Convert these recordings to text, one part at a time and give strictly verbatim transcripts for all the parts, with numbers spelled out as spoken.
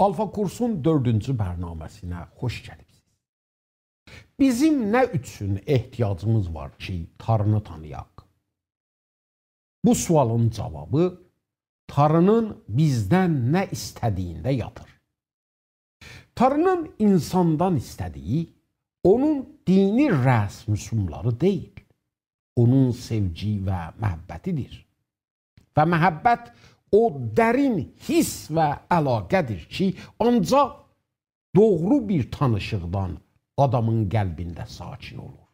آلفا کورسون دؤردونجو برنامه‌سینه خوش گلیبسینیز. بیزیم نه اوچون احتیاجیمیز وار کی، تارینی تانییاق؟ بو سؤالین جاوابی تارینین بیزدن نه ایسته‌دیگینده یاتیر. تارینین اینساندان ایسته‌دیگی اونون دینی رسم رسوملاری دئییل، اونون سئوگی و محبتیدیر. و محبت او درین حیس و علاقه‌دیر کی، آنجاق دوغرو بیر تانیشیقدان آدامین قلبینده ساکن اولور.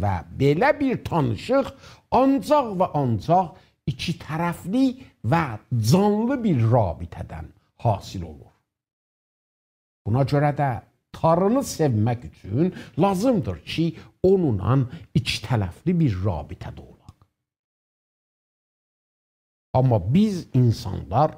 و بئله بیر تانیشیق آنجاق و آنجاق ایکی طرفلی و جانلی بیر رابطه‌دن حاصل اولور. بونا گؤره ده تارینی سئومک اوچون لازیمدیر کی، اونونلا ایکی طرفلی بیر رابطه‌ده اولاق. آمما بیز اینسانلار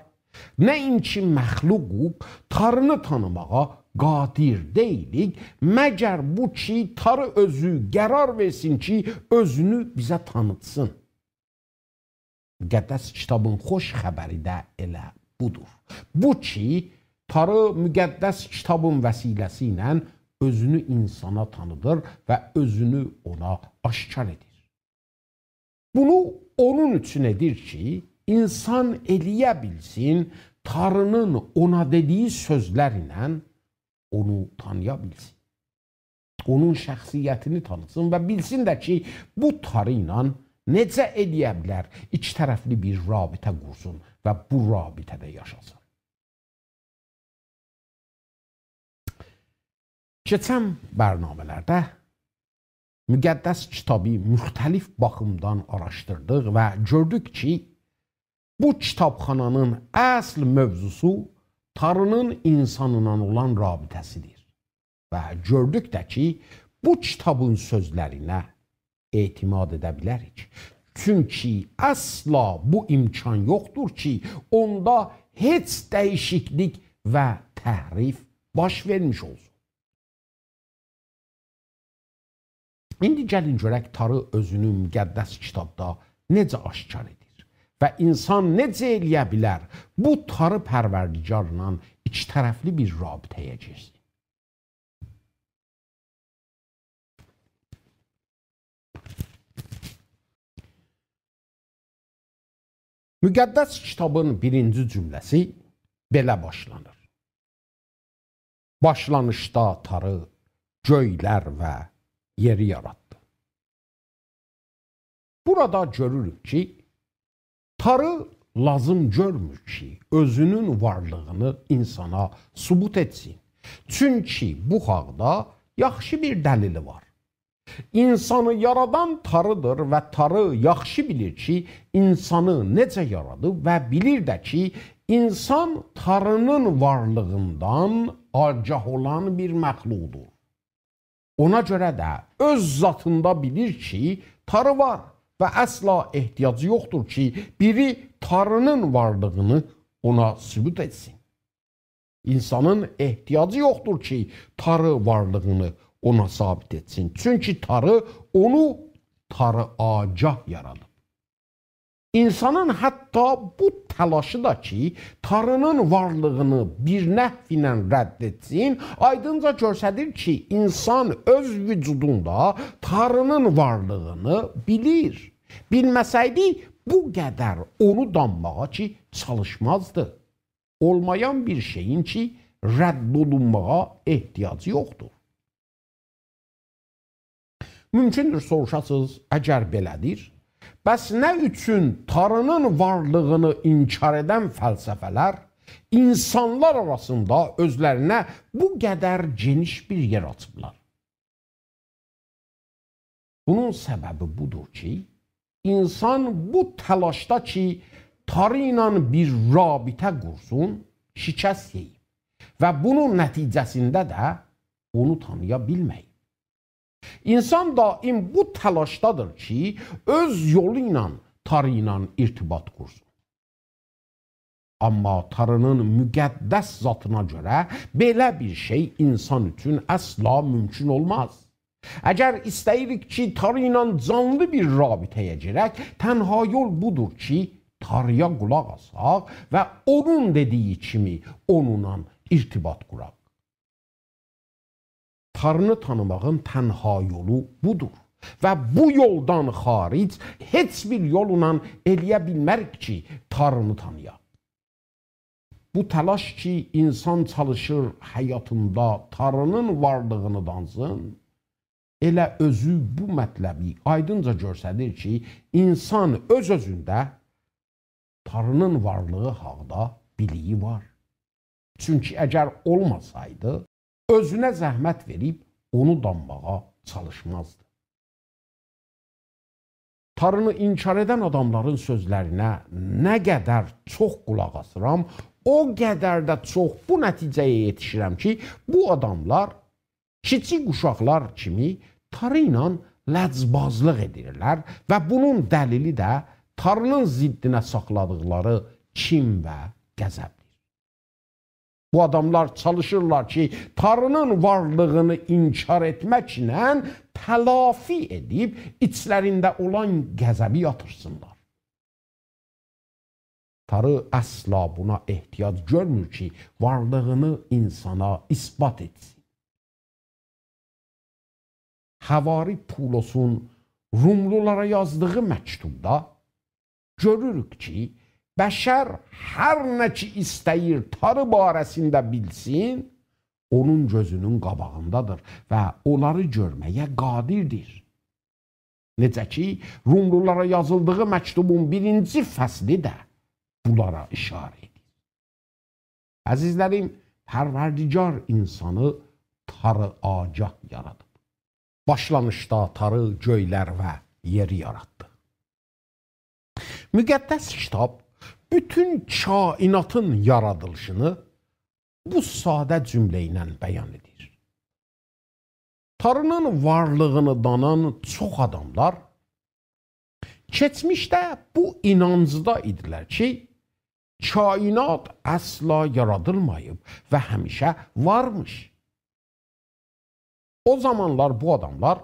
نه‌اینکی مخلوقوق، تارینی تانیماغا قادر دئییلیک، مگر بو کی، تاری اؤزو قرار وئرسین کی، اؤزونو بیزه تانیتسین. مقدس کیتابین خوش خبری ده ائله بودور. بو کی، تاری مقدس کیتابین وسیله‌سی ایله اؤزونو اینسانا تانیدیر و اؤزونو اونا آشکار ائدیر. بونو اونون اوچون ائدیر کی، اینسان ائلیه بیلسین، تارینین اونا دئدیگی سؤزلر ایله اونو تانییا بیلسین. اونون شخصیتینی تانیسین و بیلسین ده کی، بو تاری ایله نئجه ائلیه بیلر ایکی طرفلی بیر رابطه قورسون و بو رابطه‌ده یاشاسین. کئچن برنامه‌لرده مقدس کیتابی مختلف باخیمدان آراشدیردیق و گؤردوک کی، بو کیتابخانانین اصل موضوعسو تارینین اینسانلا اولان رابطه‌سیدیر. و گؤردوک ده کی، بو کیتابین سؤزلرینه اعتماد ائده بیلریک. چونکی اصلا بو امکان یوخدور کی، اوندا هئچ دییشیکلیک و تحریف باش وئرمیش اولسون. ایندی گلین گؤرک تاری اؤزونو مقدس کیتابدا نئجه آشکار ائدیر و اینسان نئجه ائلیه بیلر بو تاری پروردگارلا ایکی طرفلی بیر رابطه‌یه گیرسین. مقدس کیتابین بیرینجی جمله‌سی بئله باشلانیر: باشلانیشدا تاری گؤیلر و یئری یاراتدی. بورادا گؤروروک کی، تاری لازیم گؤرمور کی، اؤزونون وارلیغینی اینسانا ثبوت ائتسین. چونکی بو حاقدا یاخشی بیر دلیلی وار. اینسانی یارادان تاریدیر و تاری یاخشی بیلیر کی، اینسانی نئجه یارادیب و بیلیر ده کی، اینسان تارینین وارلیغیندان آگاه اولان بیر مخلوقدور. اونا گؤره ده اؤز ذاتیندا بیلیر کی، تاری وار و اصلا احتیاجی یوخدور کی، بیری تارینین وارلیغینی اونا ثبوت ائتسین. اینسانین احتیاجی یوخدور کی، تاری وارلیغینی اونا ثابت ائتسین. چونکی تاری اونو تاری آگاه یارادیب. اینسانین حتی بو تلاشی دا کی، تارینین وارلیغینی بیر نحو ایله رد ائتسین، آیدینجا گؤستریر کی، اینسان اؤز وجودوندا تارینین وارلیغینی بیلیر. بیلمه‌سه‌یدی، بو قدر اونو دانماغا کی، چالیشمازدی. اولمایان بیر شئیین کی، رد اولونماغا احتیاجی یوخدور. مومکوندور سوروشاسینیز، اگر بئله‌دیر، بس نه اوچون تارینین وارلیغینی انکار ائدن فلسفه‌لر اینسانلار آراسیندا اؤزلرینه بو قدر گئنیش بیر یئر آچیبلار؟ بونون سببی بودور کی، اینسان بو تلاشدا کی، تاری ایله بیر رابطه قورسون، شکست یئییب و بونون نتیجه‌سینده ده اونو تانییا بیلمه‌ییب. اینسان دائم بو تلاشدادیر کی، اؤز یولو ایله تاری ایله ارتباط قورسون. آمما تارینین مقدس ذاتینا گؤره بئله بیر شئی اینسان اوچون اصلا مومکون اولماز. اگر ایسته‌ییریک کی، تاری ایله جانلی بیر رابطه‌یه گیرک، تنها یول بودور کی، تارییا قولاق آساق و اونون دئدیگی کیمی اونونلا ارتباط قوراق. تارینی تانیماغین تنها یولو بودور. و بو یولدان خارج هئچ بیر یوللا ائلیه بیلمریک کی، تارینی تانییاق. بو تلاش کی، اینسان چالیشیر حیاتیندا تارینین وارلیغینی دانسین، ائله اؤزو بو مطلبی آیدینجا گؤستریر کی، اینسان اؤز-اؤزونده تارینین وارلیغی حاقدا بیلیگی وار. چونکی اگر اولماسایدی، اؤزونه زحمت وئریب اونو دانماغا چالیشمازدی. تارینی انکار ائدن آداملارین سؤزلرینه نه قدر چوخ قولاق آسیرام، او قدر ده چوخ بو نتیجه‌یه یئتیشیرم کی، بو آداملار کیچیک اوشاقلار کیمی تاری ایله لجبازلیق ائدیرلر و بونون دلیلی ده تارینین ضدینه ساخلادیقلاری کین و غضبدیر. بو آداملار چالیشیرلار کی، تارینین وارلیغینی انکار ائتمکله تلافی ائدیب ایچلرینده اولان غضبی یاتیرسینلار. تاری اصلا بونا احتیاج گؤرمور کی، وارلیغینی اینسانا اثبات ائتسین. حواری پولسون روملولارا یازدیغی مکتوبدا گؤروروک کی، بشر هر نه کی ایسته‌ییر تاری باره‌سینده بیلسین، اونون گؤزونون قاباغیندادیر و اونلاری گؤرمه‌یه قادردیر. نئجه کی، روملولارا یازیلدیغی مکتوبون بیرینجی فصلی ده بونلارا اشاره ائدیر. عزیزلریم، پروردگار اینسانی تاری آگاه یارادیب. باشلانیشدا تاری، گؤیلر و یئری یاراتدی. مقدس کیتاب بوتون کائناتین یارادیلیشینی بو ساده جمله ایله بیان ائدیر. تارینین وارلیغینی دانان چوخ آداملار کئچمیشده بو اینانجدا ایدیلر کی، کائنات اصلا یارادیلماییب و همیشه وارمیش. او زامانلار بو آداملار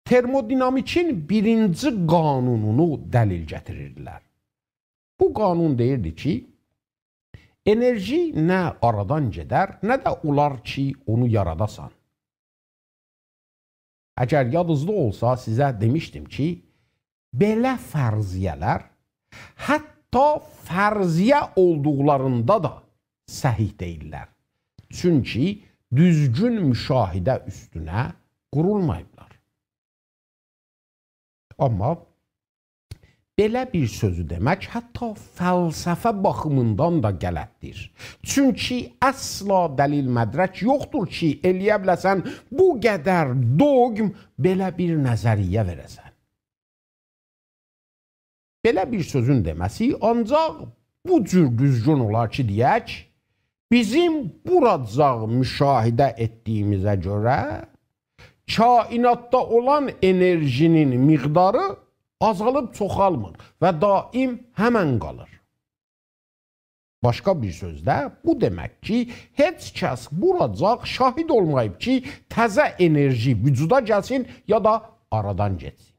ترمودینامیکین بیرینجی قانونونو دلیل گتیریردیلر. بو قانون دئییردی کی، انرژی نه آرادان گئدر، نه ده اولار کی، اونو یاراداسان. اگر یادینیزدا اولسا، سیزه دئمیشدیم کی، بئله فرضیه‌لر حتی فرضیه اولدوقلاریندا دا صحیح دئییللر. چونکی دوزگون مشاهده اوستونه قورولماییبلار. آمما بئله بیر سؤزو دئمک حتی فلسفه باخیمیندان دا غلطدیر. چونکی اصلا دلیل مدرک یوخدور کی، ائلیه بیله‌سن بو قدر دوگم بئله بیر نظریه وئره‌سن. بئله بیر سؤزون دئمه‌سی آنجاق بو جور دوزگون اولار کی، دئیک، بیزیم بوراجاق مشاهده ائتدیییمیزه گؤره کائناتدا اولان انرژی‌نین مقداری آزالیب چوخالمیر و دائم همن قالیر. باشقا بیر سؤزده، بو دئمک کی، هئچ کس بوراجاق شاهد اولماییب کی، تزه انرژی وجودا گلسین یا دا آرادان گئتسین.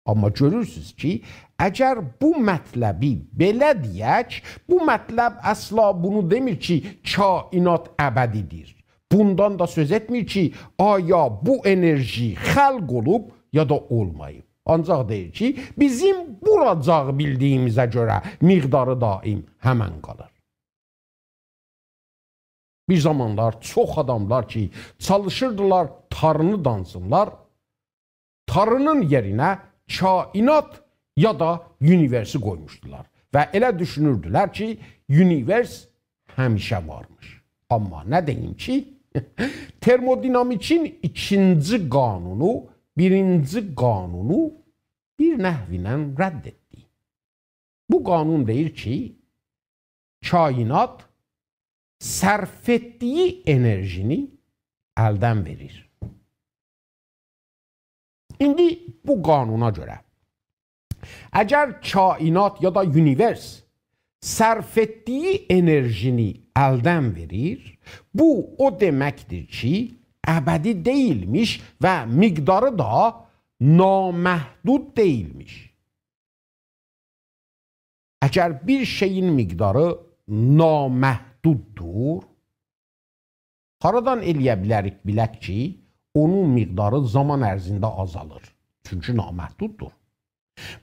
آمما گؤرورسونوز کی، اگر بو مطلبی بئله دئیک، بو مطلب اصلا بونو دئمیر کی، کائنات ابدی‌دیر. بوندان دا سؤز ائتمیر کی، آیا بو انرژی خلق اولوب، یا دا اولماییب. آنجاق دئییر کی، بیزیم بوراجاق بیلدیییمیزه گؤره مقداری دائم همن قالیر. بیر زامانلار چوخ آداملار کی، چالیشیردیلار تارینی دانسینلار، تارینین یئرینه کائنات یا دا اونیوئرسی قویموشدولار و ائله دوشونوردولر کی، اونیوئرس همیشه وارمیش. آمما نه دئییم کی، ترمودینامیکین ایکینجی قانونو بیرینجی قانونو بیر نحو ایله رد ائتدی. بو قانون دئییر کی، کائنات صرف ائتدییی انرژینی الدن وئریر. ایندی بو قانونا گؤره، اگر کائنات یا دا اونیوئرس صرف ائتدییی انرژینی الدن وئریر، بو او دئمکدیر کی، ابدی دئییلمیش و مقداری دا نامحدود دئییلمیش. اگر بیر شئیین مقداری نامحدود نامحدوددور، هارادان ائلیه بیلریک بیلک کی، اونون مقداری زامان عرضینده آزالیر؟ چونکی نامحدوددور.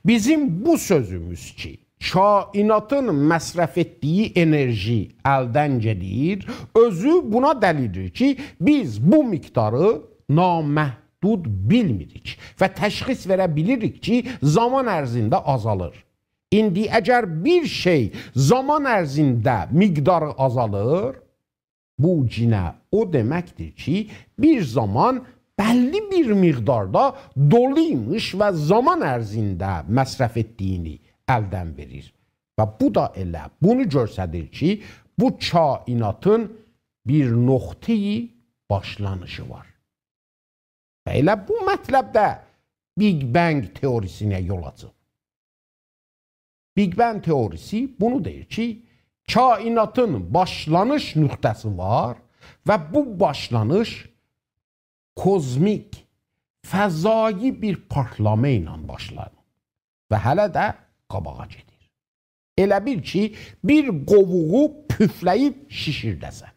بیزیم بو سؤزوموز کی، کائناتین مصرف ائتدیگی انرژی الدن گئدیر، اؤزو بونا دلیلدیر کی، بیز بو مقداری نامحدود بیلمیریک و تشخیص وئره بیلیریک کی، زامان عرضینده آزالیر. ایندی اگر بیر شئی زامان عرضینده مقداری آزالیر، بو یئنه او دئمکدیر کی، بیر زامان بللی بیر مقداردا دولویموش و زامان عرضینده مصرف ائتدیگینی الدن وئریر. و بو دا ائله بونو گؤستریر کی، بو کائناتین بیر نقطه‌ی باشلانیشی وار. و ائله بو مطلب ده بیگ بنگ تئوریسینه یول آچیر. بیگ بنگ تئوریسی بونو دئییر کی، کائناتین باشلانیش نقطه‌سی وار و بو باشلانیش کوزمیک، فضایی بیر پارتلاما ایله باشلانیر و هله ده قاباغا گئدیر. ائله بیل کی، بیر قوووغو پوفله‌ییب شیشیرده‌سن.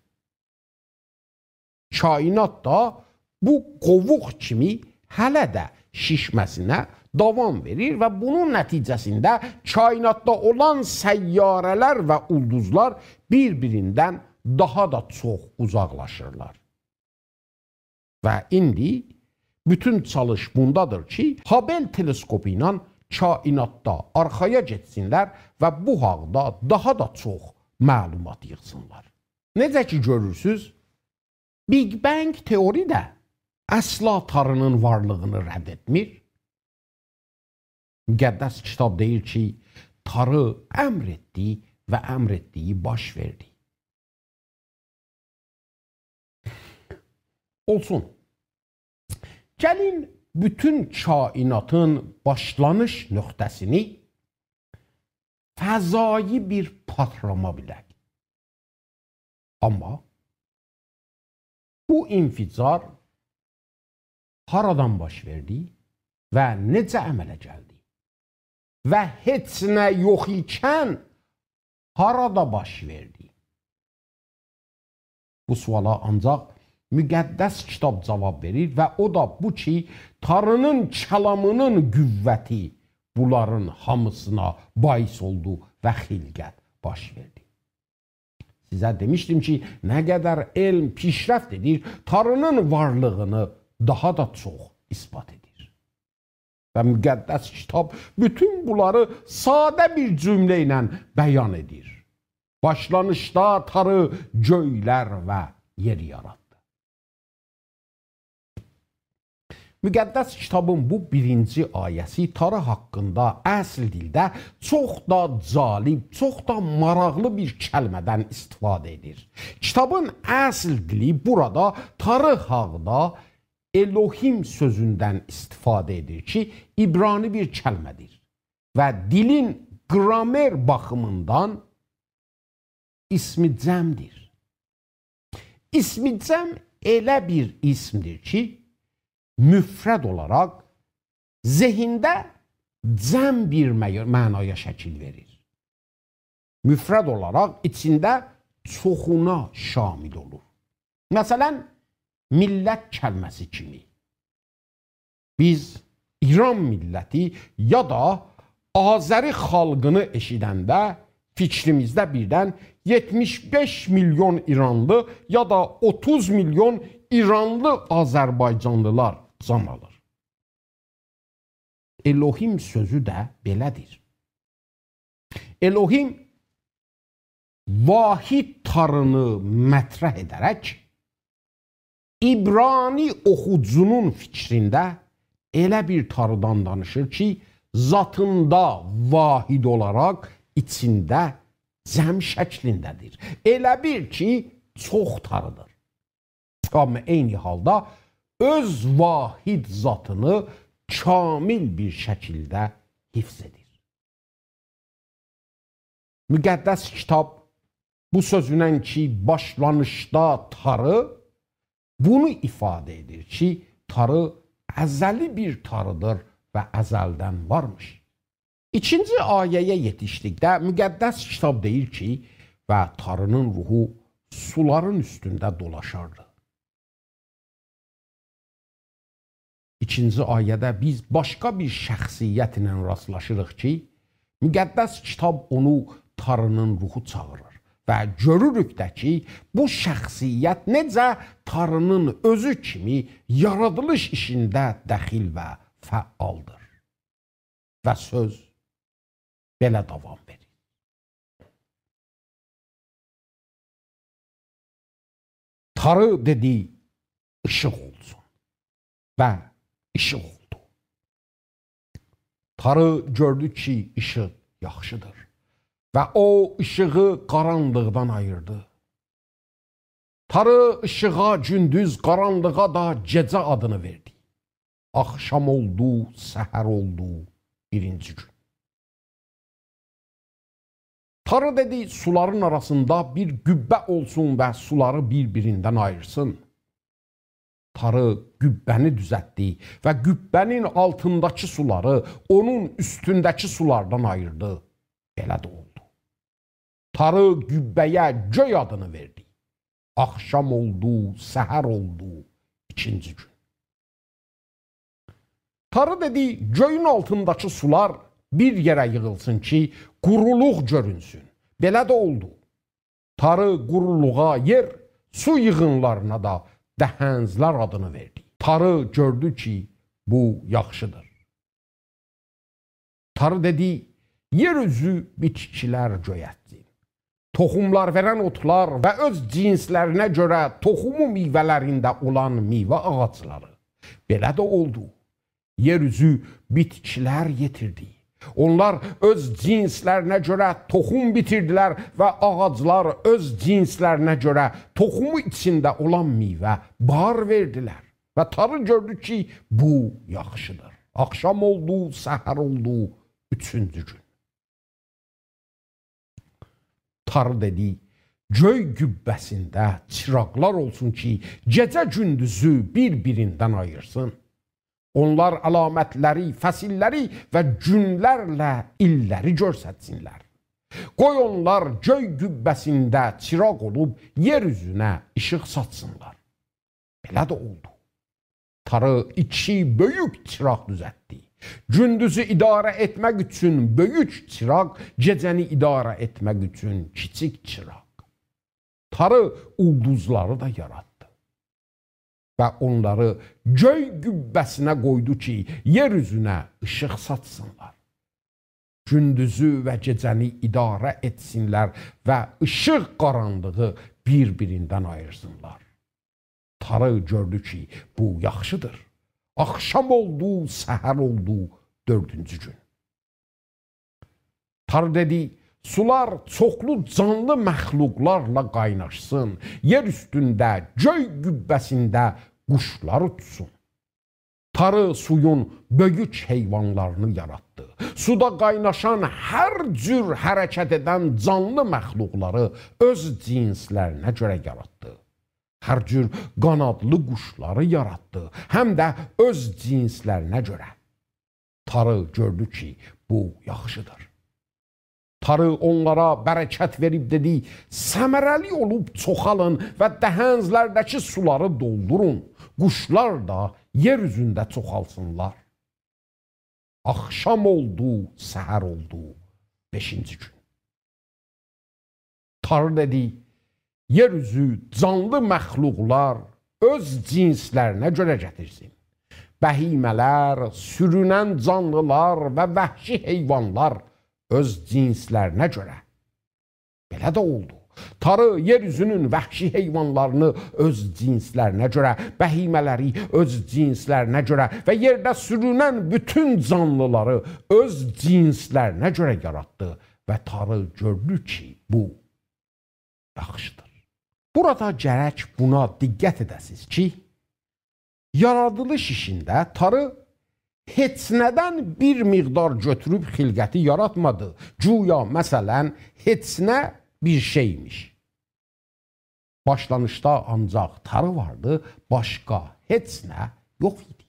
کائنات دا بو قوووق کیمی هله ده شیشمه‌سینه داوام وئریر و بونون نتیجه‌سینده کائناتدا اولان سیاره‌لر و اولدوزلار بیر-بیریندن داها دا چوخ اوزاقلاشیرلار. و ایندی بوتون چالیش بوندادیر کی، هابل تلسکوپو ایله کائناتدا آرخایا گئتسینلر و بو حاقدا داها دا چوخ معلومات ییغسینلار. نئجه کی گؤرورسوز، بیگ بنگ تئوری ده اصلا تارینین وارلیغینی رد ائتمیر. مقدس کیتاب دئییر کی، تاری امر ائتدی و امر ائتدیگی باش وئردی. اولسون. گلین بوتون کائناتین باشلانیش نقطه‌سینی فضایی بیر پاتراما بیلک. آمما بو انفجار هارادان باش وئردی و نئجه عمله گلدی؟ و هئچ نه یوخ ایکن هارادا باش وئردی؟ بو سؤالا آنجاق مقدس کیتاب جاواب وئریر و او دا بو کی، تارینین کلامی‌نین قوتی بونلارین هامیسینا باعث اولدو و خلقت باش وئردی. سیزه دئمیشدیم کی، نه قدر علم پیشرفت ائدیر، تارینین وارلیغینی داها دا چوخ اثبات ائدیر. و مقدس کیتاب بوتون بونلاری ساده بیر جمله ایله بیان ائدیر. باشلانیشدا تاری گؤیلر و یئری یاراتدی. مقدس کیتابین بو بیرینجی آیه‌سی تاری حاقیندا اصل دیلده چوخ دا جالب، چوخ دا ماراقلی بیر کلمه‌دن استفاده ائدیر. کیتابین اصل دیلی بورادا تاری حاقدا الوهیم سؤزوندن استفاده ائدیر کی، عبرانی بیر کلمه‌دیر و دیلین گرامر باخیمیندان اسم جمع‌دیر. اسم جمع ائله بیر اسم‌دیر کی، مفرد اولاراق ذهنده جمع بیر مع-، معنایا شکیل وئریر. مفرد اولاراق ایچینده چوخونا شامل اولور. مثلا، میللت کلمه‌سی کیمی. بیز ایران میللتی یا دا آذری خالقینی ائشیدنده فیکریمیزده بیردن یئتمیش بئش میلیون ایرانلی یا دا اوتوز میلیون ایرانلی آذربایجانلیلار جان آلیر. الوهیم سؤزو ده بئله‌دیر. الوهیم واحد تارینی مطرح ائده‌رک، عبرانی اوخوجونون فیکرینده ائله بیر تاریدان دانیشیر کی، ذاتیندا واحد اولاراق ایچینده جمع شکلینده‌دیر. ائله بیل کی، چوخ تاریدیر. آمما عینی حالدا اؤز واحد ذاتینی کامل بیر شکیلده حفظ ائدیر. مقدس کیتاب بو سؤزونن کی، باشلانیشدا تاری، بونو ایفاده ائدیر کی، تاری ازلی بیر تاریدیر و ازلدن وارمیش. ایکینجی آیه‌یه یئتیشدیکده مقدس کیتاب دئییر کی، و تاری‌نین روحو سولارین اوستونده دولاشاردی. ایکینجی آیه‌ده بیز باشقا بیر شخصیت ایله راستلاشیریق کی، مقدس کیتاب اونو تاری‌نین روحو چاغیریر. و گؤروروک ده کی، بو شخصیت نئجه تاری‌نین اؤزو کیمی یارادیلیش ایشینده دخیل و فعالدیر. و سؤز بئله داوام وئریر. تاری دئدی: «ایشیق اولسون.» و ایشیق اولدو. تاری گؤردو کی، ایشیق یاخشیدیر. و او ایشیغی قارانلیقدان آییردی. تاری ایشیغا گوندوز، قارانلیغا دا گئجه آدینی وئردی. آخشام اولدو، سحر اولدو، بیرینجی گون. تاری دئدی: «سولارین آراسیندا بیر قبه اولسون و سولاری بیر-بیریندن آییرسین.» تاری قبه‌نی دوزلتدی و قبه‌نین آلتینداکی سولاری اونون اوستونده‌کی سولاردان آییردی. بئله ده اولدو. تاری قبه‌یه گؤی آدینی وئردی. آخشام اولدو، سحر اولدو، ایکینجی گون. تاری دئدی: «گؤیون آلتینداکی سولار بیر یئره ییغیلسین کی، قورولوق گؤرونسون.» بئله ده اولدو. تاری قورولوغا یئر، سو ییغینلارینا دا دهنزلر آدینی وئردی. تاری گؤردو کی، بو یاخشیدیر. تاری دئدی: «یئر اوزو بیتکیلر گؤیتسین. توخوملار وئرن اوتلار و اؤز جنسلرینه گؤره توخومو میوه‌لرینده اولان میوه آغاجلاری.» بئله ده اولدو. یئر اوزو بیتکیلر یئتیردی. اونلار اؤز جنسلرینه گؤره توخوم بیتیردیلر و آغاجلار اؤز جنسلرینه گؤره توخومو ایچینده اولان میوه، بار وئردیلر. و تاری گؤردو کی، بو یاخشیدیر. آخشام اولدو، سحر اولدو، اوچونجو گون. تاری دئدی: «گؤی قبه‌سینده چیراقلار اولسون کی، گئجه گوندوزو بیر-بیریندن آییرسین. اونلار علامتلری، فصیللری و گونلرله ایللری گؤرستسینلر. قوی اونلار گؤی قبه‌سینده چیراق اولوب یئر اوزونه ایشیق ساچسینلار.» بئله ده اولدو. تاری ایکی بؤیوک چیراق دوزلتدی. گوندوزو اداره ائتمک اوچون بؤیوک چیراق، گئجه‌نی اداره ائتمک اوچون کیچیک چیراق. تاری اولدوزلاری دا یاراتدی. و اونلاری گؤی قبه‌سینه قویدو کی، یئر اوزونه ایشیق ساچسینلار. گوندوزو و گئجه‌نی اداره ائتسینلر و ایشیق قارانلیغی بیر-بیریندن آییرسینلار. تاری گؤردو کی، بو یاخشیدیر. آخشام اولدو، سحر اولدو، دؤردونجو گون. تاری دئدی: «سولار چوخلو جانلی مخلوقلارلا قایناشسین، یئر اوستونده، گؤی قبه‌سینده قوشلار اوچسون.» تاری سویون بؤیوک حیوانلارینی یاراتدی. سودا قایناشان هر جور حرکت ائدن جانلی مخلوقلاری اؤز جنسلرینه گؤره یاراتدی. هر جور قانادلی قوشلاری یاراتدی، هم ده اؤز جنسلرینه گؤره. تاری گؤردو کی، بو یاخشیدیر. تاری اونلارا برکت وئریب دئدی: «ثمره‌لی اولوب چوخالین و دهنزلرده‌کی سولاری دولدورون. قوشلار دا یئر اوزونده چوخالسینلار.» آخشام اولدو، سحر اولدو، بئشینجی گون. تاری دئدی: «یئر اوزو جانلی مخلوقلار اؤز جنسلرینه گؤره گتیرسین. بهیمه‌لر، سورونن جانلیلار و وحشی حیوانلار اؤز جنسلرینه گؤره.» بئله ده اولدو. تاری یئر اوزونون وحشی حیوانلارینی اؤز جنسلرینه گؤره، بهیمه‌لری اؤز جنسلرینه گؤره و یئرده سورونن بوتون جانلیلاری اؤز جنسلرینه گؤره یاراتدی و تاری گؤردو کی، بو یاخشیدیر. بورادا گرک بونا دقت ائده‌سیز کی، یارادیلیش ایشینده تاری هئچ نه‌دن بیر مقدار گؤتوروب خلقتی یاراتمادی. گویا، مثلا، هئچ نه بیر شئیمیش. باشلانیشدا آنجاق تاری واردی، باشقا هئچ نه یوخ ایدی.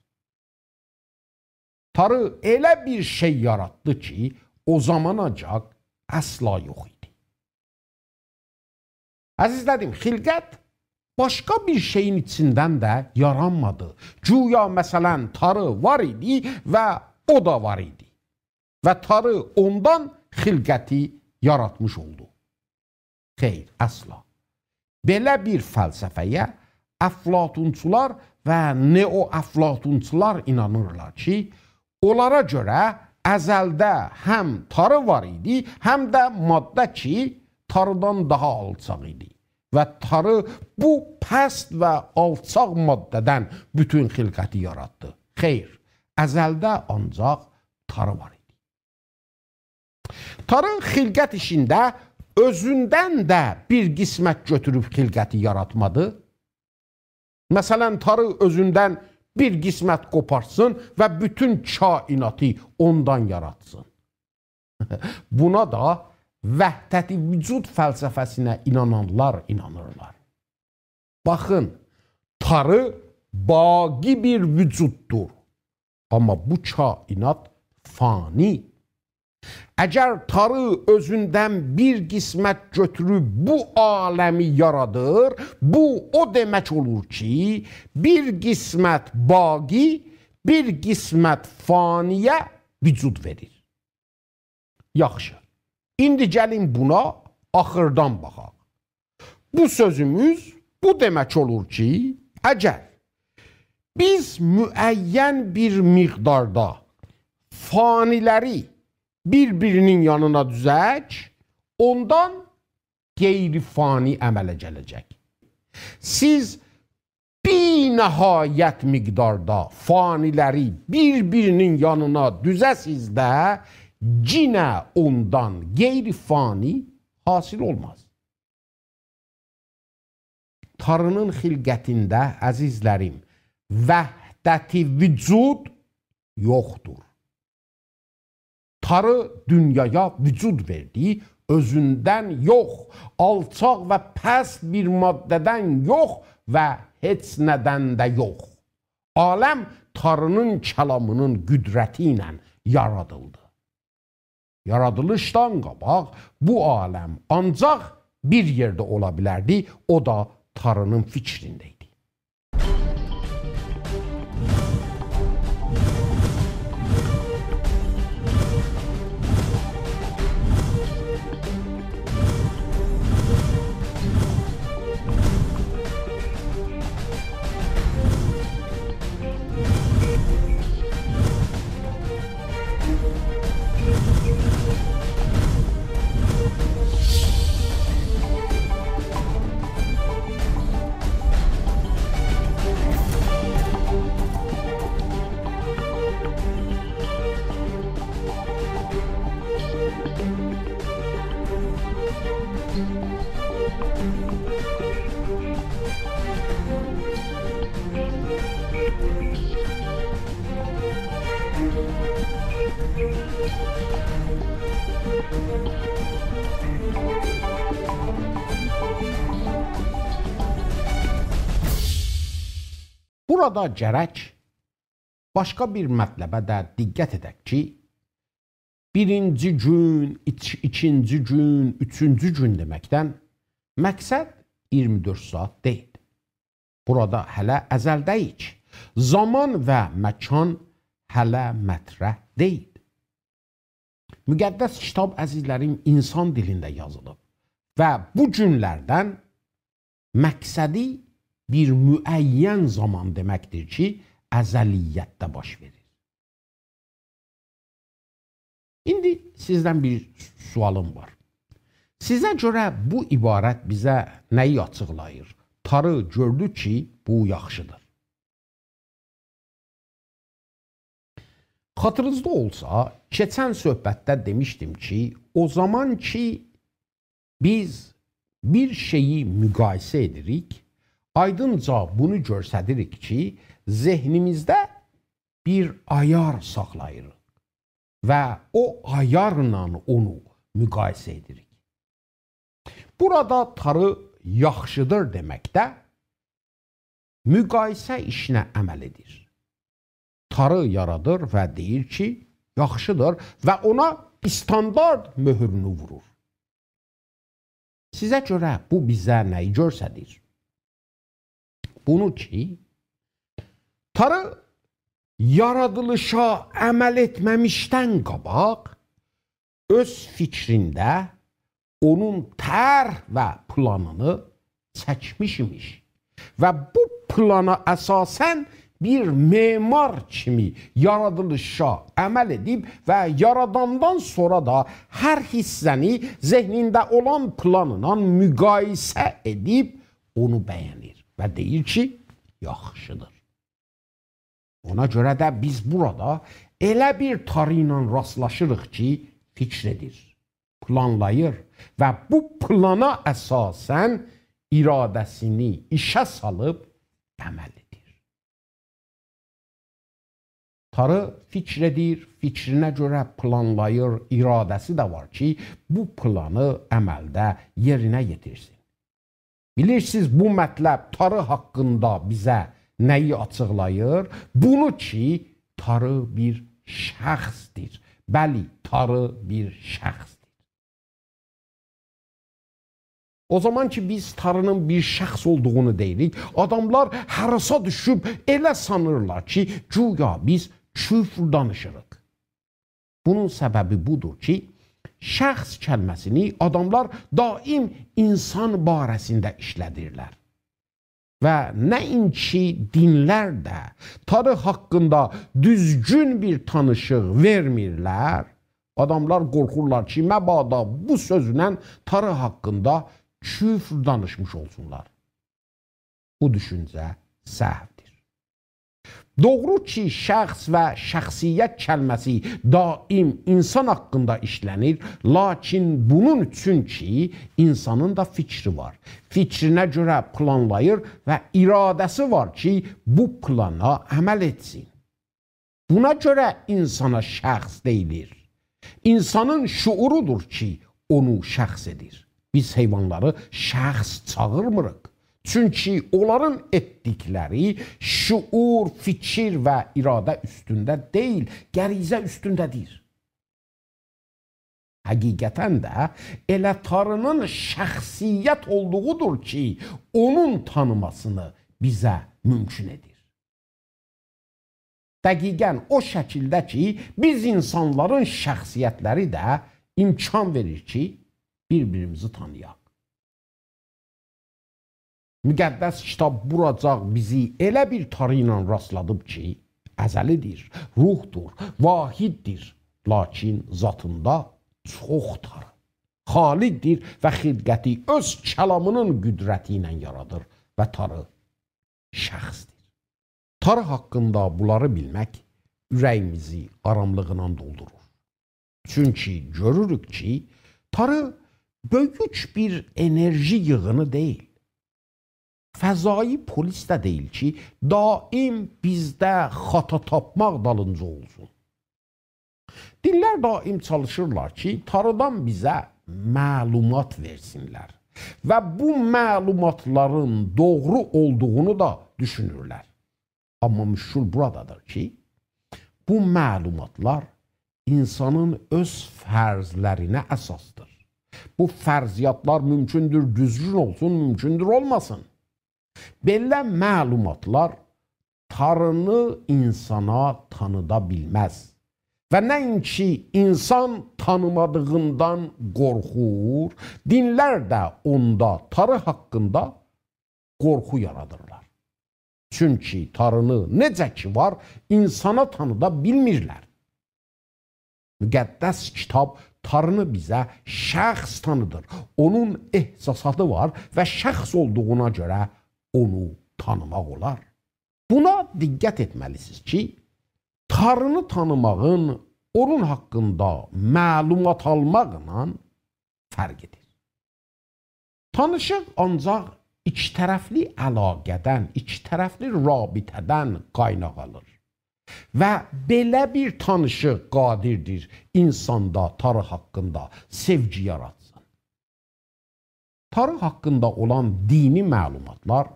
تاری ائله بیر شئی یاراتدی کی، او زاماناجاق اصلا یوخ ایدی. عزیزلریم، خلقت باشقا بیر شئیین ایچیندن ده یارانمادی. گویا، مثلا، تاری وار ایدی و او دا وار ایدی. و تاری اوندان خلقتی یاراتمیش اولدو. خیر، اصلا. بئله بیر فلسفه‌یه افلاطونچولار و نئوافلاطونچولار اینانیرلار کی، اونلارا گؤره ازلده هم تاری وار ایدی، هم ده ماده کی، تاریدان داها آلچاق ایدی. و تاری بو پست و آلچاق ماده‌دن بوتون خلقتی یاراتدی. خیر، ازلده آنجاق تاری وار ایدی. تاری خلقت ایشینده اؤزوندن ده بیر قسمت گؤتوروب خلقتی یاراتمادی. مثلا، تاری اؤزوندن بیر قسمت قوپارسین و بوتون کائناتی اوندان یاراتسین. بونا دا وحدت وجود فلسفه‌سینه اینانانلار اینانیرلار. باخین، تاری باقی بیر وجوددور. آمما بو کائنات فانی. اگر تاری اؤزوندن بیر قسمت گؤتوروب بو عالمی یارادیر، بو او دئمک اولور کی، بیر قسمت باقی، بیر قسمت فانی‌یه وجود وئریر. یاخشی. ایندی گلین بونا آخیردان باخاق. بو سؤزوموز بو دئمک اولور کی، اگر بیز معین بیر مقداردا فانی‌لری بیر-بیرینین یانینا دوزک، اوندان غیر فانی عمله گله‌جک. سیز بی‌نهایت مقداردا فانی‌لری بیر-بیرینین یانینا دوزه‌سیز ده، یئنه اوندان غیر فانی حاصل اولماز. تاری‌نین خلقتینده، عزیزلریم، وحدت وجود یوخدور. تاری دونیایا وجود وئردی، اؤزوندن یوخ، آلچاق و پست بیر ماده‌دن یوخ و هئچ نه‌دن ده یوخ. عالم تاری‌نین کلامی‌نین قدرتی ایله یارادیلدی. یارادیلیشدان قاباق بو عالم آنجاق بیر یئرده اولا بیلردی، او دا تاری‌نین فیکرینده ایدی. بورادا گرک باشقا بیر مطلبه ده دقت ائدک کی، بیرینجی گون، ایک-، ایکینجی گون، اوچونجو گون دئمکدن مقصد اییرمی دؤرد ساعات دئییل. بورادا هله ازلده‌ییک. زامان و مکان هله مطرح دئییل. مقدس کیتاب، عزیزلریم، انسان دیلینده یازیلیب و بو گونلردن مقصدی بیر معین زامان دئمکدیر کی، ازلیتده باش وئریر. ایندی سیزدن بیر سؤالیم وار. سیزه گؤره بو عبارت بیزه نه‌یی آچیقلاییر؟ تاری گؤردو کی، بو یاخشیدیر. خاطیرینیزدا اولسا، کئچن صحبتده دئمیشدیم کی، او زامان کی، بیز بیر شئیی مقایسه ائدیریک، آیدینجا بونو گؤستریریک کی، ذهنیمیزده بیر عیار ساخلاییریق و او عیارلا اونو مقایسه ائدیریک. بورادا تاری یاخشیدیر دئمکده مقایسه ایشینه عمل ائدیر. تاری یارادیر و دئییر کی، یاخشیدیر و اونا استاندارد مؤهورونو وورور. سیزه گؤره بو بیزه نه‌یی گؤستریر؟ بونو کی، تاری یارادیلیشا عمل ائتمه‌میشدن قاباق اؤز فیکرینده اونون طرح و پلانینی چکمیش ایمیش و بو پلانا اساساً بیر معمار کیمی یارادیلیشا عمل ائدیب و یاراداندان سونرا دا هر حیصه‌نی ذهنینده اولان پلانلا مقایسه ائدیب اونو بَیه‌نیر و دئییر کی، یاخشیدیر. اونا گؤره ده بیز بورادا ائله بیر تاری ایله راستلاشیریق کی، فیکر ائدیر، پلانلاییر و بو پلانا اساساً اراده‌سینی ایشه سالیب عمل ائدیر. تاری فیکر ائدیر، فیکرینه گؤره پلانلاییر، اراده‌سی ده وار کی، بو پلانی عملده یئرینه یئتیرسین. بیلیرسینیز، بو مطلب تاری حاقیندا بیزه نه‌یی آچیقلاییر؟ بونو کی، تاری بیر شخصدیر. بلی، تاری بیر شخصدیر. او زامان کی، بیز تارینین بیر شخص اولدوغونو دئییریک، آداملار هاراسا دوشوب ائله سانیرلار کی، گویا بیز کفر دانیشیریق. بونون سببی بودور کی، شخص کلمه‌سینی آداملار دائم انسان باره‌سینده ایشله‌دیرلر. و نه‌اینکی دینلر ده تاری حاقیندا دوزگون بیر تانیشیق وئرمیرلر، آداملار قورخورلار کی، مبادا بو سؤزله تاری حاقیندا کفر دانیشمیش اولسونلار. بو دوشونجه سهودیر. دوغرو کی، شخص و شخصیت کلمه‌سی دائم انسان حاقیندا ایشله‌نیر، لاکین بونون اوچون کی، انسانین دا فیکری وار. فیکرینه گؤره پلانلاییر و اراده‌سی وار کی، بو پلانا عمل ائتسین. بونا گؤره انسانا شخص دئییلیر. انسانین شعورودور کی، اونو شخص ائدیر. بیز حیوانلاری شخص چاغیرمیریق. چونکی اونلارین ائتدیکلری شعور، فیکیر و اراده اوستونده دئییل، غریزه اوستونده‌دیر. حقیقتاً ده ائله تارینین شخصیت اولدوغودور کی، اونون تانیماسینی بیزه مومکون ائدیر. دقیقاً او شکیلده کی، بیز انسانلارین شخصیتلری ده امکان وئریر کی، بیر-بیریمیزی تانییاق. مقدس کیتاب بوراجاق بیزی ائله بیر تاری ایله راستلادیب کی، ازلی‌دیر، روحدور، واحددیر، لاکین ذاتیندا چوخ تاری. خالقدیر و خلقتی اؤز کلامینین قدرتی ایله یارادیر و تاری شخصدیر. تاری حاقیندا بونلاری بیلمک اوره‌ییمیزی آراملیغینان دولدورور. چونکی گؤروروک کی، تاری بؤیوک بیر انرژی ییغینی دئییل. فضایی پلیس ده دئییل کی، دائم بیزده خطا تاپماق دالینجا اولسون. دینلر دائم چالیشیرلار کی، تاریدان بیزه معلومات وئرسینلر و بو معلوماتلارین دوغرو اولدوغونو دا دوشونورلر. آمما مشکل بورادادیر کی، بو معلوماتلار انسانین اؤز فرضلرینه اساسدیر. بو فرضیاتلار مومکوندور دوزگون اولسون، مومکوندور اولماسین. بئله معلوماتلار تارینی انسانا تانیدا بیلمز. و نه‌اینکی انسان تانیمادیغیندان قورخور، دینلر ده اوندا تاری حاقیندا قورخو یارادیرلار. چونکی تارینی نئجه کی وار، انسانا تانیدا بیلمیرلر. مقدس کیتاب تارینی بیزه شخص تانیدیر. اونون احساساتی وار و شخص اولدوغونا گؤره اونو تانیماق اولار. بونا دقت ائتمه‌لی‌سینیز کی، تارینی تانیماغین اونون حاقیندا معلومات آلماقلا فرق ائدیر. تانیشیق آنجاق ایکی طرفلی علاقه‌دن، ایکی طرفلی رابطه‌دن قایناق آلیر. و بئله بیر تانیشیق قادردیر انساندا تاری حاقیندا سئوگی یاراتسین. تاری حاقیندا اولان دینی معلوماتلار،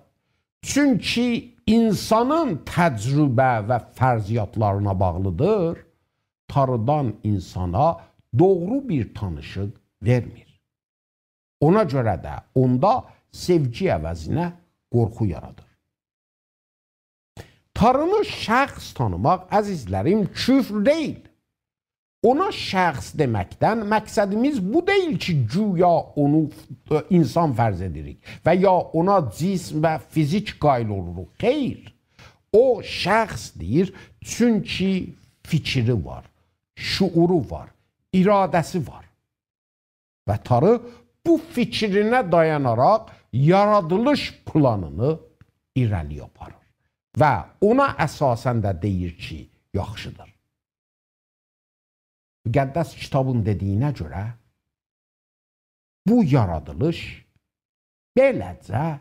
چونکی انسانین تجربه و فرضیاتلارینا باغلیدیر، تاریدان انسانا دوغرو بیر تانیشیق وئرمیر. اونا گؤره ده اوندا سئوگی عوضینه قورخو یارادیر. تارینی شخص تانیماق، عزیزلریم، کفر دئییل. اونا شخص دئمکدن مقصدیمیز بو دئییل کی، گویا اونو، ائ، اینسان فرض ائدیریک و یا اونا جسم و فیزیک قائل اولوروق. خیر. او شخص دئییر، چونکی فیکری وار، شعورو وار، اراده‌سی وار. و تاری بو فیکرینه دایاناراق یارادیلیش پلانینی ایره‌لی آپاریر. و اونا اساساً ده دئییر کی، یاخشیدیر. مقدس کیتابین دئدیگینه گؤره، بو یارادیلیش بئله‌جه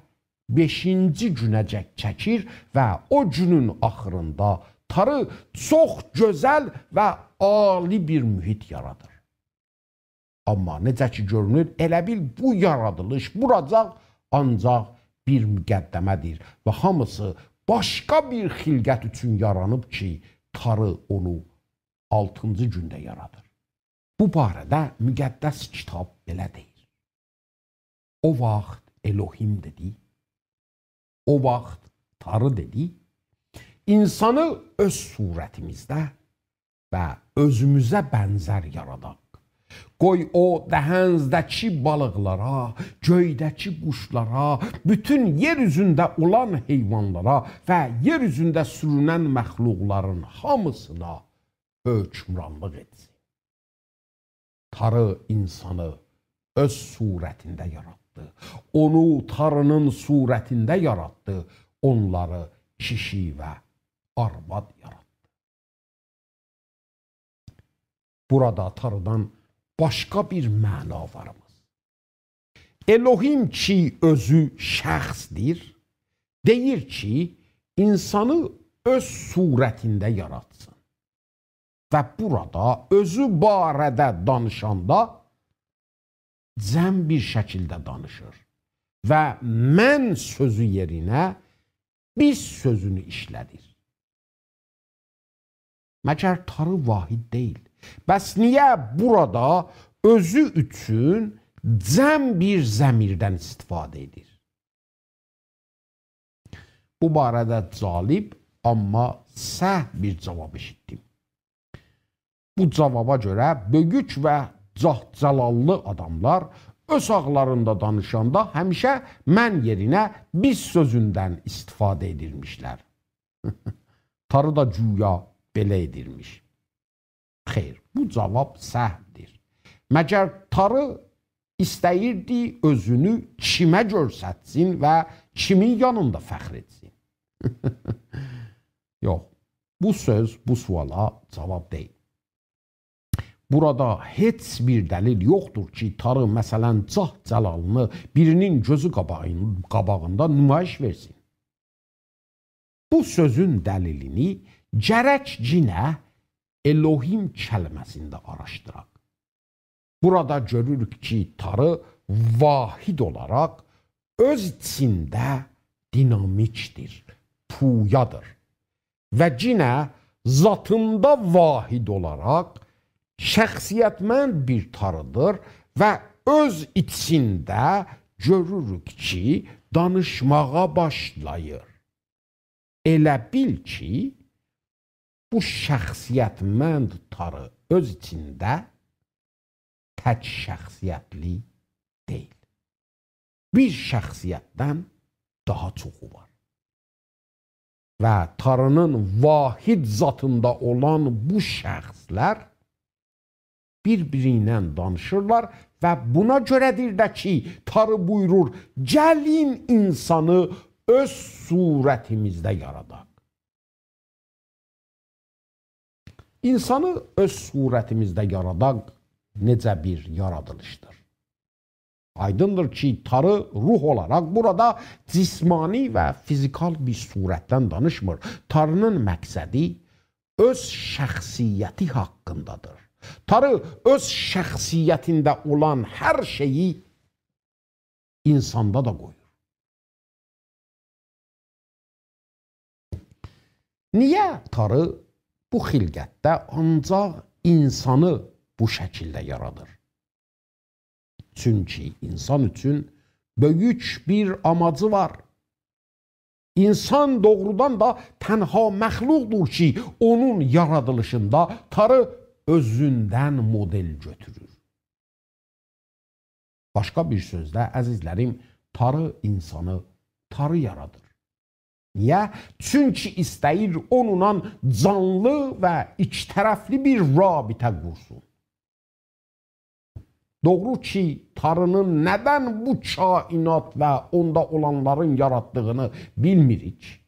بئشینجی گونه‌جک چکیر و او گونون آخیریندا تاری چوخ گؤزل و عالی بیر محیط یارادیر. آمما نئجه کی گؤرونور، ائله بیل بو یارادیلیش، بوراجاق آنجاق بیر مقدمه‌دیر و هامیسی باشقا بیر خلقت اوچون یارانیب کی، تاری اونو آلتینجی گونده یارادیر. بو باره‌ده مقدس کیتاب بئله دئییر: او واخت الوهیم دئدی، او واخت تاری دئدی: اینسانی اؤز صورتیمیزده و اؤزوموزه بنزر یاراداق. قوی او دهنزده‌کی بالیقلارا، گؤیده‌کی قوشلارا، بوتون یئر اوزونده اولان حیوانلارا و یئر اوزونده سورونن مخلوقلارین هامیسینا حکمرانلیق ائتسین. تاری اینسانی اؤز صورتینده یاراتدی. اونو تارینین صورتینده یاراتدی. اونلاری کیشی و آرواد یاراتدی. بورادا تاریدان باشقا بیر معنا واریمیز. الوهیم کی، اؤزو شخصدیر، دئییر کی، اینسانی اؤز صورتینده یاراتسین. و بورادا اؤزو باره‌ده دانیشاندا جمع بیر شکیلده دانیشیر و «من» سؤزو یئرینه «بیز» سؤزونو ایشله‌دیر. مگر تاری واحد دئییل؟ بس نییه بورادا اؤزو اوچون جمع بیر ضمیردن استفاده ائدیر؟ بو باره‌ده جالب، آمما سهو بیر جواب ائشیتدیم. بو جوابا گؤره بؤیوک و جاه-جلاللی آداملار اؤز حاقلاریندا دانیشاندا همیشه «من» یئرینه «بیز» سؤزوندن استفاده ائدیرمیشلر. تاری دا گویا بئله ائدیرمیش. خیر، بو جواب سهودیر. مگر تاری ایسته‌ییردی اؤزونو کیمه گؤرستسین و کیمین یانیندا فخر ائتسین؟ یوخ، بو سؤز بو سؤالا جواب دئییل. بورادا هئچ بیر دلیل یوخدور کی، تاری، مثلا، جاه-جلالینی بیرینین گؤزو قاباغین-، قاباغیندا نمایش وئرسین. بو سؤزون دلیلینی گرک یئنه الوهیم کلمه‌سینده آراشدیراق. بورادا گؤروروک کی، تاری واحد اولاراق اؤز ایچینده دینامیکدیر، پویادیر. و یئنه ذاتیندا واحد اولاراق شخصیتمند بیر تاریدیر و اؤز ایچینده گؤروروک کی، دانیشماغا باشلاییر. ائله بیل کی، بو شخصیتمند تاری اؤز ایچینده تک شخصیتلی دئییل. بیر شخصیتدن داها چوخو وار. و تارینین واحد ذاتیندا اولان بو شخصلر بیر-بیری ایله دانیشیرلار و بونا گؤره‌دیر ده کی، تاری بویورور: «گلین اینسانی اؤز صورتیمیزده یاراداق.» اینسانی اؤز صورتیمیزده یاراداق نئجه بیر یارادیلیشدیر؟ آیدیندیر کی، تاری روح اولاراق بورادا جسمانی و فیزیکال بیر صورتدن دانیشمیر. تارینین مقصدی اؤز شخصیتی حاقیندادیر. تاری اؤز شخصیتینده اولان هر شئیی اینساندا دا قویور. نییه تاری بو خلقتده آنجاق اینسانی بو شکیلده یارادیر؟ چونکی اینسان اوچون بؤیوک بیر آماجی وار. اینسان دوغرودان دا تنها مخلوقدور کی، اونون یارادیلیشیندا تاری اؤزوندن مدل گؤتورور. باشقا بیر سؤزله، عزیزلریم، تاری اینسانی تاری یارادیر. نییه؟ چونکی ایسته‌ییر اونونلا جانلی و ایکی‌طرفلی بیر رابطه قورسون. دوغرو کی، تاری‌نین ندن بو کائنات و اوندا اولانلارین یاراتدیغینی بیلمیریک.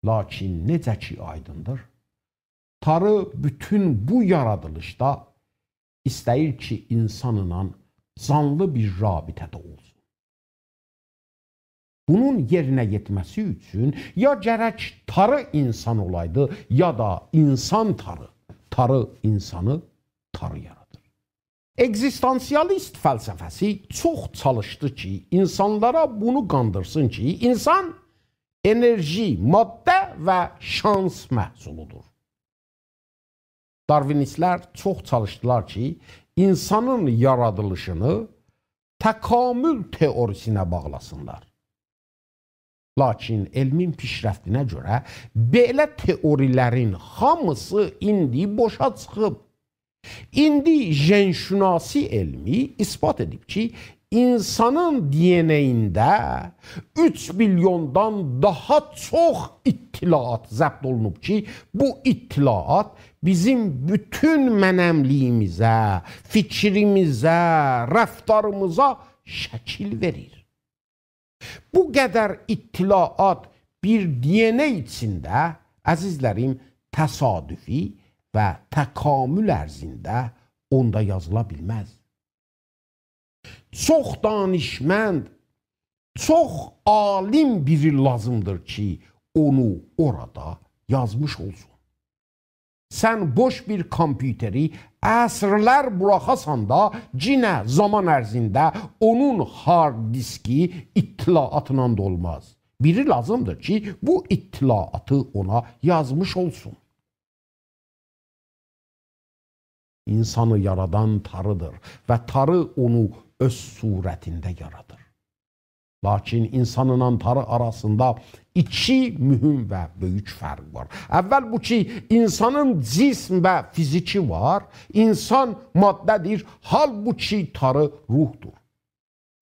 لاکین نئجه کی آیدیندیر، تاری بوتون بو یارادیلیشدا ایسته‌ییر کی، اینسانلا جانلی بیر رابطه‌ده اولسون. بونون یئرینه یئتمه‌سی اوچون یا گرک تاری اینسان اولایدی، یا دا اینسان تاری. تاری اینسانی تاری یارادیر. اگزیستانسیالیست فلسفه‌سی چوخ چالیشدی کی، اینسانلارا بونو قاندیرسین کی، اینسان انرژی، ماده و شانس محصولودور. داروینیستلر چوخ چالیشدیلار کی، اینسانین یارادیلیشینی تکامل تئوریسینه باغلاسینلار. لاکین علمین پیشرفتینه گؤره بئله تئوری‌لرین هامیسی ایندی بوشا چیخیب. ایندی ژن‌شناسی علمی اثبات ائدیب کی، اینسانین دی ان ای-اینده اوچ میلیوندان داها چوخ اطلاعات ضبط اولونوب کی، بو اطلاعات بیزیم بوتون منم‌لیگیمیزه، فیکریمیزه، رفتاریمیزا شکیل وئریر. بو قدر اطلاعات بیر دی ان ای ایچینده، عزیزلریم، تصادفی و تکامل عرضینده اوندا یازیلا بیلمز. چوخ دانشمند، چوخ عالم بیری لازیمدیر کی، اونو اورادا یازمیش اولسون. سن بوش بیر کامپیوتری عصرلر بوراخاسان دا، یئنه زامان عرضینده اونون هارد دیسکی اطلاعاتلا دولماز. بیری لازیمدیر کی، بو اطلاعاتی اونا یازمیش اولسون. اینسانی یارادان تاری‌دیر و تاری اونو اؤز صورتینده یارادیر. لاکین اینسانلا تاری آراسیندا ایکی مهم و بؤیوک فرق وار. اول بو کی، اینسانین جسم و فیزیکی وار، اینسان ماده‌دیر، حالبوکی تاری روحدور.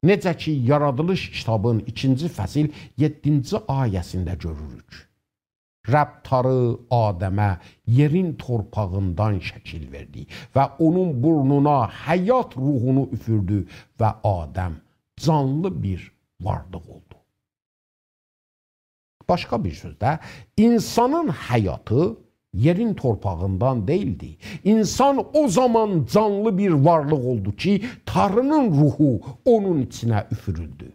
نئجه کی، یارادیلیش کیتابین ایکینجی فصل یئددینجی آیه‌سینده گؤروروک. رب تاری آدمه یئرین تورپاغیندان شکیل وئردی و اونون بورنونا حیات روحونو اوفوردو و آدم جانلی بیر وارلیق اولدو. باشقا بیر سؤزده، اینسانین حیاتی یئرین تورپاغیندان دئییلدی. اینسان او زامان جانلی بیر وارلیق اولدو کی، تاری‌نین روحو اونون ایچینه اوفورولدو.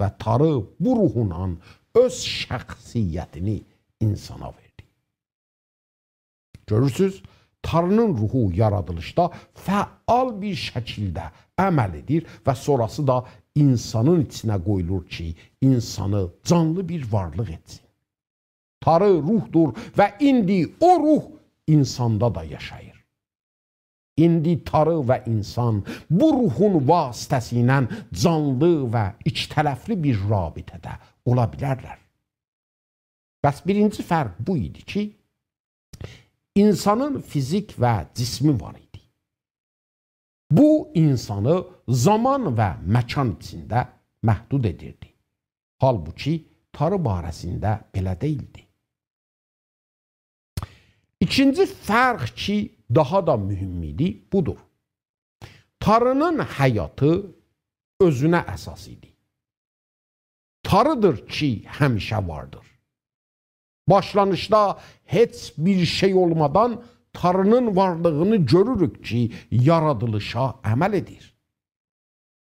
و تاری بو روحونان اؤز شخصیتینی اینسانا وئردی. گؤرورسوز، تاری‌نین روحو یارادیلیشدا فعال بیر شکیلده عمل ائدیر و سونراسی دا اینسانین ایچینه قویولور کی، اینسانی جانلی بیر وارلیق ائتسین. تاری روحدور و ایندی او روح اینساندا دا یاشاییر. ایندی تاری و اینسان بو روحون واسطه‌سیله جانلی و ایکی‌طرفلی بیر رابطه‌ده اولا بیلرلر. پس بیرینجی فرق بو ایدی کی، اینسانین فیزیک و جسمی وار ایدی. بو، اینسانی زامان و مکان ایچینده محدود ائدیردی. حالبوکی تاری باره‌سینده بئله دئییلدی. ایکینجی فرق کی، داها دا مهم ایدی، بودور. تاری‌نین حیاتی اؤزونه اساس ایدی. تاری‌دیر کی، همیشه واردیر. باشلانیشدا هئچ بیر شئی اولمادان تاری‌نین وارلیغینی گؤروروک کی، یارادیلیشا عمل ائدیر.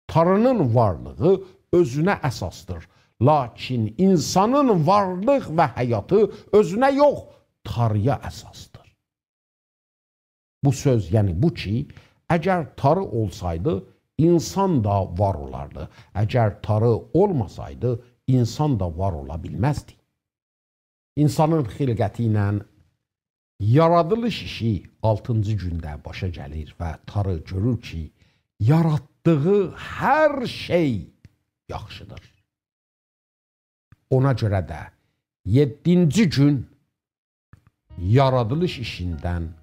تاری‌نین وارلیغی اؤزونه اساسدیر. لاکین اینسانین وارلیق و حیاتی اؤزونه یوخ، تاری‌یا اساسدیر. بو سؤز، یعنی بو کی، اگر تاری اولسایدی، اینسان دا وار اولاردی. اگر تاری اولماسایدی، اینسان دا وار اولا بیلمزدی. اینسانین خلقتی ایله یارادیلیش ایشی آلتینجی گونده باشا گلیر و تاری گؤرور کی، یاراتدیغی هر شئی یاخشیدیر. اونا گؤره ده یئددینجی گون یارادیلیش ایشیندن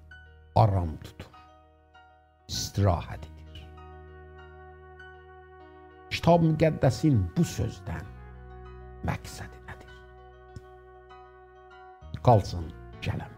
آرام توتور، استراحت ائدیر. کیتاب مقدسین بو سؤزدن مقصدی نه‌دیر؟ قالسین گلن